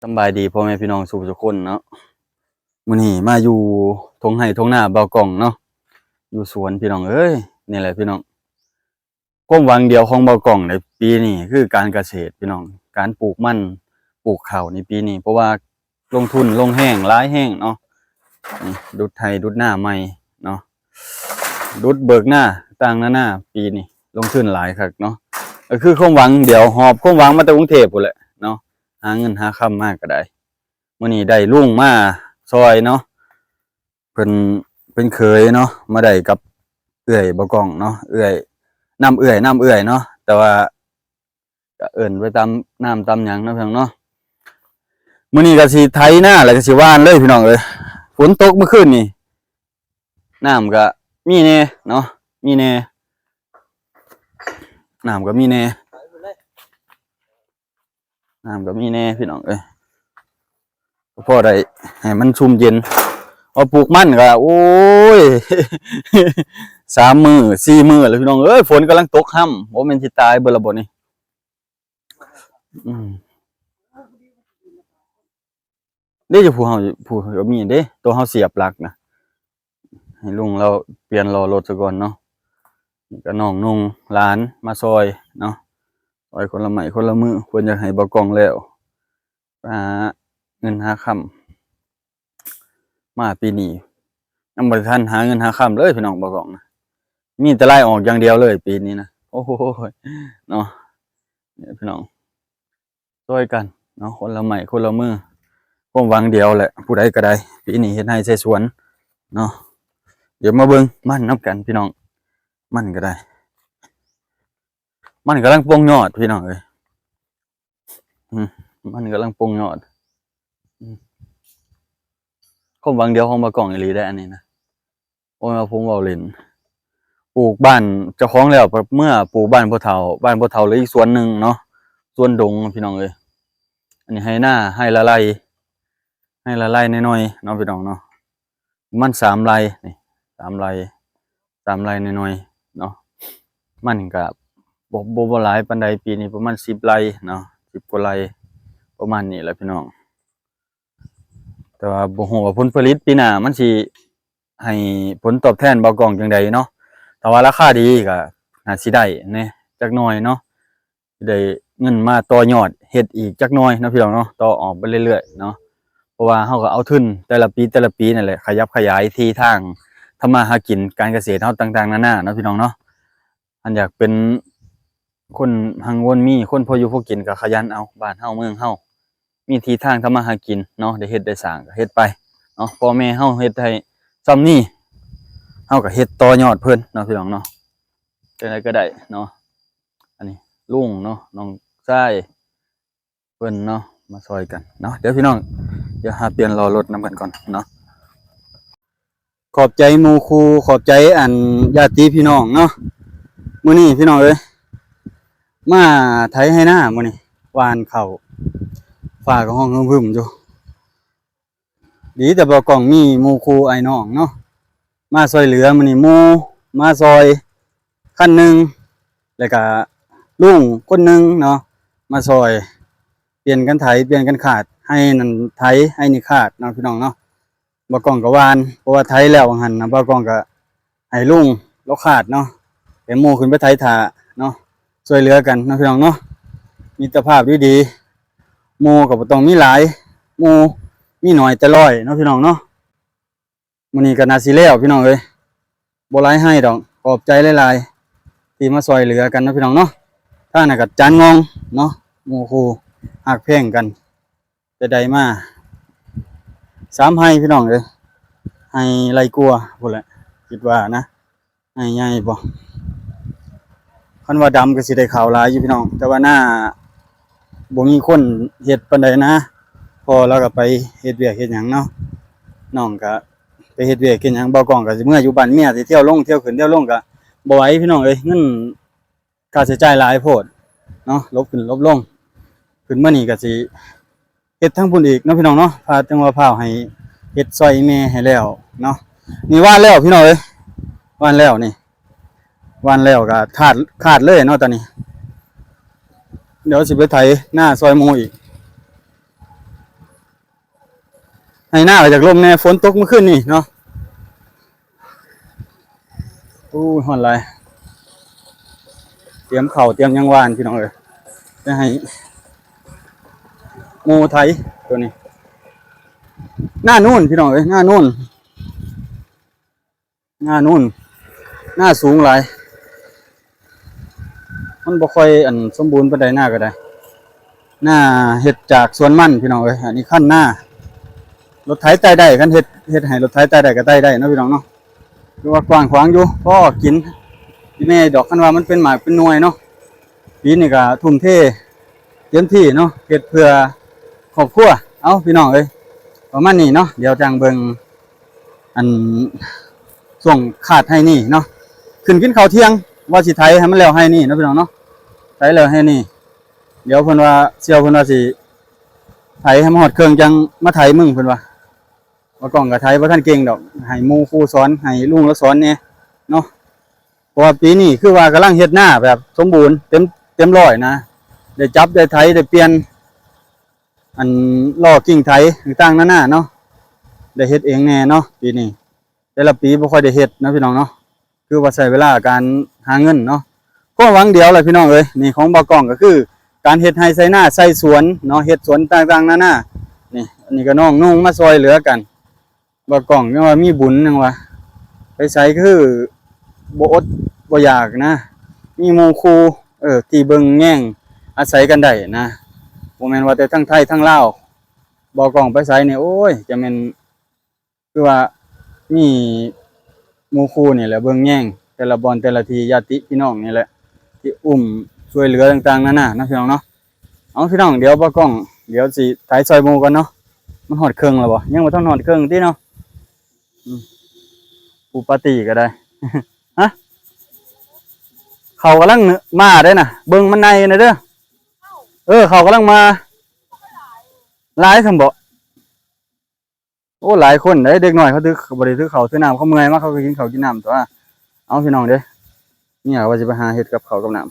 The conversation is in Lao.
ສຳບາຍດີພໍ່ແມ່ພີ່ນ້ອງສູ່ທຸກຄົນເນາະ. ມື້ນີ້ມາຢູ່ທົ່ງໄຮ່ທົ່ງນາບ່າວກ້ອງເນາະ, ຢູ່ສວນພີ່ນ້ອງເອີຍ. ນີ້ແຫຼະພີ່ນ້ອງ, ຄວາມຫວັງດຽວຂອງບ່າວກ້ອງໃນປີນີ້ຄືການກະເສດພີ່ນ້ອງ, ການປູກມັນ ປູກເຂົ້າໃນປີນີ້ ເພາະວ່າລົງທຶນລົງແຮງຫຼາຍແຮງເນາະ. ນີ້ດຸດໄຮ່ດຸດນາໃໝ່ເນາະ, ດຸດເບີກນາຕ່າງນານາ, ປີນີ້ລົງທຶນຫຼາຍຄັກເນາະ. ກໍຄືຄວາມຫວັງດຽວ ຫອບຄວາມຫວັງມາແຕ່ກຸງເທບພຸ້ນແຫຼະເນາະ, ຫາເງິນຫາຄຳມາກໍໄດ້. ມື້ນີ້ໄດ້ລຸງມາຊ່ອຍເນາະ, ເພິ່ນເປັນເຂີຍເນາະ, ມາໄດ້ກັບເອື້ອຍບ່າວກ້ອງເນາະ, ເອື້ອຍ ນຳເອື້ອຍ ນຳເອື້ອຍເນາະ, ແຕ່ວ່າກໍເອີ້ນໄປຕາມນ້ຳຕາມຫຍັງເນາະພີ່ນ້ອງເນາະ. ມື້ນີ້ກໍຊິໄຖນາ ແລ້ວກໍຊິຫວ່ານເລີຍພີ່ນ້ອງເອີຍ. ຝົນຕົກມື້ຄືນນີ້ ນ້ຳກໍມີແດ່ເນາະ, ມີແດ່ ນ້ຳກໍມີແດ່. ນ້ຳກໍມີແດ່ພີ່ນ້ອງເອີຍ, ກໍພໍໄດ້ໃຫ້ມັນຊຸ່ມເຢັນ. ເອົາປູກມັນກໍ ໂອ້ຍ ສາມມື້ສີ່ມື້ແລ້ວພີ່ນ້ອງເອີຍ, ຝົນກຳລັງຕົກຮຳ, ບໍ່ແມ່ນຊິຕາຍເບິດລະບໍ່ນີ້? ອືມ ເດ້ ຢູ່ຜູ້ເຮົາ ຜູ້ເຮົາມີເດ້ ໂຕເຮົາສຽບຫຼັກນະ. ໃຫ້ລຸງລາວປ່ຽນລໍ້ລົດສາກ່ອນເນາະ. ນີ້ກໍນ້ອງນຸ່ງຫຼານມາຊ່ອຍເນາະ, ຊ່ອຍຄົນລະໄມ້ຄົນລະມື, ເພິ່ນຢາກໃຫ້ບ່າວກ້ອງແລ້ວ ຫາເງິນຫາຄຳ. ມາປີນີ້ຍັງບໍ່ທັນຫາເງິນຫາຄຳເລີຍພີ່ນ້ອງ, ບ່າວກ້ອງນະ ມີແຕ່ລາຍອອກຢ່າງດຽວເລີຍປີນີ້ນະ. ໂອ້ຍເນາະ, ນີ້ພີ່ນ້ອງ ຊ່ວຍກັນເນາະ, ຄົນລະໄມ້ຄົນລະມື, ຄວາມຫວັງດຽວແຫຼະ ຜູ້ໃດກໍໄດ້. ປີນີ້ເຮັດໄຮ່ໃສ່ສວນເນາະ. ດຽວມາເບິ່ງມັນນຳກັນພີ່ນ້ອງ, ມັນກໍໄດ້ ມັນກຳລັງປົ່ງຍອດພີ່ນ້ອງເອີຍ. ອືມ ມັນກຳລັງປົ່ງຍອດ. ອືມ ຄວາມຫວັງດຽວຂອງບ່າວກ້ອງອີ່ຫຼີໄດ໋ອັນນີ້ນະ. ໂອ້ຍ ວ່າຜົມເວົ້າຫຼິ້ນ, ປູກບ້ານເຈົ້າຂອງແລ້ວ ເມືອປູກບ້ານພໍ່ເຖົ້າ, ບ້ານພໍ່ເຖົ້າເຫຼືອອີກສວນໜຶ່ງເນາະ, ສວນດົງພີ່ນ້ອງເອີຍ. ອັນນີ້ໄຮ່ນາ ໄຮ່ລະໄລ ໄຮ່ລະໄລໜ້ອຍໆເນາະ ພີ່ນ້ອງເນາະ. ປະມານສາມໄຮ່ນີ້ ສາມໄຮ່ ສາມໄຮ່ໜ້ອຍໆເນາະ. ມັນກະບໍ່ ບໍ່ ບໍ່ຫຼາຍປານໃດ, ປີນີ້ປະມານສິບໄຮ່ເນາະ, ສິບກວ່າໄຮ່ ປະມານນີ້ແຫຼະພີ່ນ້ອງ. ແຕ່ວ່າບໍ່ຮູ້ວ່າຜົນຜະລິດປີໜ້າມັນຊິໃຫ້ຜົນຕອບແທນບ່າວກ້ອງຈັ່ງໃດເນາະ. ຖ້າວ່າລາຄາດີກະໜ້າຊິໄດ້ແດ່ຈັກໜ້ອຍເນາະ. ໄດ້ເງິນມາຕໍ່ຍອດເຮັດອີກຈັກໜ້ອຍເນາະ ພີ່ນ້ອງເນາະ, ຕໍ່ອອກໄປເລື້ອຍໆເນາະ. ເພາະວ່າເຮົາກໍເອົາທຶນແຕ່ລະປີ ແຕ່ລະປີນັ້ນແຫຼະ ຂະຫຍັບຂະຫຍາຍທີ່ທາງທຳມາຫາກິນ ການກະເສດເຮົາຕ່າງໆນານາເນາະ ພີ່ນ້ອງເນາະ. ອັນຢາກເປັນຄົນຮັ່ງວົນມີ ຄົນພໍຢູ່ພໍກິນ ກໍຂະຫຍັນເອົາ. ບ້ານເຮົາເມືອງເຮົາມີທີ່ທາງທຳມາຫາກິນເນາະ, ໄດ້ເຮັດໄດ້ສ້າງກໍເຮັດໄປເນາະ. ພໍ່ແມ່ເຮົາເຮັດໃຫ້ຊ່ຳນີ້ ເຮົາກໍເຮັດຕໍ່ຍອດເພິ່ນເນາະ ພີ່ນ້ອງເນາະ. ຈັ່ງໃດກໍໄດ້ເນາະ. ອັນນີ້ລຸງເນາະ ນ້ອງຊາຍເພິ່ນເນາະ ມາຊ່ອຍກັນເນາະ. ດຽວພີ່ນ້ອງ ດຽວຫາປ່ຽນລໍ້ລົດນຳກັນກ່ອນເນາະ. ຂອບໃຈໝູ່ຄູ່ ຂອບໃຈອັນຍາດຕິພີ່ນ້ອງເນາະ. ມື້ນີ້ພີ່ນ້ອງເອີຍ ມາໄຖໄຮ່ນາມື້ນີ້ ຫວ່ານເຂົ້າ ຟ້າກໍຮ້ອງຮຶມໆຢູ່. ດີແຕ່ບໍ່ກ້ອງມີໝູ່ຄູ່ອ້າຍນ້ອງເນາະ ມາຊ່ອຍເຫຼືອ. ມື້ນີ້ໝູ່ມາຊ່ອຍຄັນໜຶ່ງ ແລ້ວກະລຸງຄົນໜຶ່ງເນາະ ມາຊ່ອຍ ປ່ຽນກັນໄຖ ປ່ຽນກັນຄາດ, ໄຮ່ນັ້ນໄຖ ໄຮ່ນີ້ຄາດເນາະ ພີ່ນ້ອງເນາະ. ບ່າວກ້ອງກໍຫວ່ານ ເພາະວ່າໄຖແລ້ວວ່າງຫັ້ນນະ ບ່າວກ້ອງກໍ ໃຫ້ລຸງລາວຄາດເນາະ ໃຫ້ໝູ່ຂຶ້ນໄປໄຖຖ້າເນາະ. ຊ່ວຍເຫຼືອກັນເນາະ ພີ່ນ້ອງເນາະ, ມິດຕະພາບດີໆ. ໝູ່ກໍບໍ່ຕ້ອງມີຫຼາຍ ໝູ່ມີໜ້ອຍແຕ່ຮ້ອຍເນາະ ພີ່ນ້ອງເນາະ. ມື້ນີ້ກໍໜ້າຊິແລ້ວ ພີ່ນ້ອງເອີຍ ບໍ່ຫຼາຍໄຮ່ດອກ. ຂອບໃຈຫຼາຍໆ ທີ່ມາຊ່ວຍເຫຼືອກັນເນາະ ພີ່ນ້ອງເນາະ. ທາງນັ້ນກໍຈານງອງເນາະ ໝູ່ຄູ່ຮັກແພງກັນ. ໄດ້ໄດ້ມາສາມໄຮ່ ພີ່ນ້ອງເອີຍ, ໄຮ່ໄລ່ກວ່າພຸ້ນແຫຼະ ຄິດວ່ານະ. ໄຮ່ໃຫຍ່ບໍ່? ຄັນວ່າດຳກໍຊິໄດ້ເຂົ້າຫຼາຍຢູ່ ພີ່ນ້ອງ, ແຕ່ວ່ານາບໍ່ມີຄົນເຮັດປານໃດນະ. ພໍ່ລາວກໍໄປເຮັດວຽກເຮັດຫຍັງເນາະ, ນ້ອງກໍໄປເຮັດວຽກເຮັດຫຍັງ, ບ່າວກ້ອງກໍຊິເມືອຢູ່ບ້ານເມຍ, ຊິທ່ຽວລົງທ່ຽວຂຶ້ນທ່ຽວລົງກໍບໍ່ໄຫວ ພີ່ນ້ອງເອີຍ. ເງິນ ຄ່າໃຊ້ຈ່າຍຫຼາຍໂພດເນາະ, ລົບຂຶ້ນລົບລົງ. ຂຶ້ນມານີ້ກໍຊິເຮັດທາງພຸ້ນອີກເນາະ ພີ່ນ້ອງເນາະ, ພາ ຈັ່ງວ່າພາວໃຫ້ເຮັດຊ່ອຍແມ່ໃຫ້ແລ້ວເນາະ. ນີ້ຫວ່ານແລ້ວ ພີ່ນ້ອງເອີຍ, ຫວ່ານແລ້ວນີ້, ຫວ່ານແລ້ວກໍຄາດ ຄາດເລີຍເນາະຕອນນີ້. ດຽວຊິໄປໄຖນາຊ່ອຍໝູ່ອີກ. ໄຮ່ນາກໍຢາກລົມແດ່ ຝົນຕົກມື້ຄືນນີ້ເນາະ. ໂອ້ຍ ຮ້ອນຫຼາຍ. ຕຽມເຂົ້າຕຽມຫຍັງຫວ່ານ ພີ່ນ້ອງເອີຍ, ຈະໃຫ້ໝູ່ໄຖ. ໂຕນີ້ ນານູນ ພີ່ນ້ອງເອີຍ, ນານູນ ນານູນ ນາສູງຫຼາຍ, ມັນບໍ່ຄ່ອຍ ອັນ ສົມບູນປານໃດ ນາກໍໄດ້. ນາເຮັດຈາກສວນມັນ ພີ່ນ້ອງເອີຍ. ອັນນີ້ຄັນນາ, ລົດໄຖໄຕ່ໄດ້, ຄັນເຮັດ ເຮັດໃຫ້ລົດໄຖໄຕ່ໄດ້ກໍໄຕ່ໄດ້ເນາະ ພີ່ນ້ອງເນາະ. ຄືວ່າກວ້າງຂວາງຢູ່ ພໍກິນອີແມ່ດອກ, ຄັນວ່າມັນເປັນໝາກເປັນໜ່ວຍເນາະ. ປີນີ້ກໍທຸ່ມເທເຕັມທີ່ເນາະ, ເຮັດເພື່ອຄອບຄົວ. ເອົ້າ ພີ່ນ້ອງເອີຍ, ປະມານນີ້ເນາະ. ດຽວຈັ່ງເບິ່ງ ອັນ ຊ່ວງຄາດໄຮ່ນີ້ເນາະ, ຂຶ້ນກິນເຂົ້າທ່ຽງ ວ່າຊິໄຖໃຫ້ມັນແລ້ວໄຮ່ນີ້ເນາະ ພີ່ນ້ອງເນາະ. ໄຖແລ້ວໄຮ່ນີ້ ດຽວເພິ່ນວ່າ ສ່ຽວເພິ່ນວ່າຊິໄຖໃຫ້ມັນຮອດເຄິ່ງ ຈັ່ງມາໄຖມຶງ ເພິ່ນວ່າ. ບ່າວກ້ອງກໍໄຖບໍ່ທັນເກັ່ງດອກ, ໃຫ້ໝູ່ຄູສອນ ໃຫ້ລຸງລາວສອນແດ່ເນາະ. ເພາະວ່າປີນີ້ຄືວ່າກຳລັງເຮັດນາແບບສົມບູນ ເຕັມ ເຕັມຮ້ອຍນະ, ໄດ້ຈັບໄດ້ໄຖ ໄດ້ປ່ຽນ ອັນ ລໍ້ກິ່ງໄຖຕ່າງໆນານາເນາະ, ໄດ້ເຮັດເອງແດ່ເນາະປີນີ້. ແຕ່ລະປີບໍ່ຄ່ອຍໄດ້ເຮັດເນາະ ພີ່ນ້ອງເນາະ, ຄືວ່າໃຊ້ເວລາການຫາເງິນເນາະ. ຄວາມຫວັງດຽວແຫຼະ ພີ່ນ້ອງເອີຍ, ນີ້ຂອງບ່າວກ້ອງກໍຄືການເຮັດໄຮ່ໄຖນາ ໃສ່ສວນເນາະ, ເຮັດສວນຕ່າງໆນານາ. ນີ້ ອັນນີ້ກໍນ້ອງນຸ່ງມາຊ່ອຍເຫຼືອກັນ. ບ່າວກ້ອງຍັງວ່າມີບຸນ ຍັງວ່າໄປໃສຄືບໍ່ອົດບໍ່ຢາກນະ, ມີໝູ່ຄູ່ ເອີ ທີ່ເບິ່ງແຍງອາໄສກັນໄດ້ນະ, ບໍ່ແມ່ນວ່າແຕ່ທາງໄທທາງລາວ. ບ່າວກ້ອງໄປໃສນີ້ ໂອ້ຍ ຈະແມ່ນ ຄືວ່າມີໝູ່ຄູ່ນີ້ແຫຼະເບິ່ງແຍງ ແຕ່ລະບ່ອນແຕ່ລະທີ່ ຍາດຕິພີ່ນ້ອງນີ້ແຫຼະ ທີ່ອຸ້ມຊ່ວຍເຫຼືອຕ່າງໆນານາເນາະ ພີ່ນ້ອງເນາະ. ເອົາ ພີ່ນ້ອງ ດຽວບ່າວກ້ອງ ດຽວຊິຖ່າຍຊ່ອຍໝູ່ກ່ອນເນາະ. ມັນຮອດເຄິ່ງແລ້ວບໍ່? ຍັງບໍ່ທັນຮອດເຄິ່ງຕິເນາະ. ອືມ ຜູ້ປາຕີ້ກໍໄດ້ ຮະ ເຂົາກຳລັງມາເດ້ນະ, ເບິ່ງມັນໃນນະເດີ. ເອີ ເຂົາກຳລັງມາ. ຫຼາຍຊັ້ນບໍ? ໂອ້ ຫຼາຍຄົນເດ້ ເດັກນ້ອຍເຂົາຖື ບໍ່ໄດ້ຖືເຂົ້າຖືນ້ຳ, ເຂົາເມື່ອຍມາ ເຂົາກໍກິນເຂົ້າກິນນ້ຳຕົວະ. ເອົາ ພີ່ນ້ອງເດ້ ເມຍວ່າຊິໄປຫາເຮັດກັບເຂົ້າກັບນ້ຳ.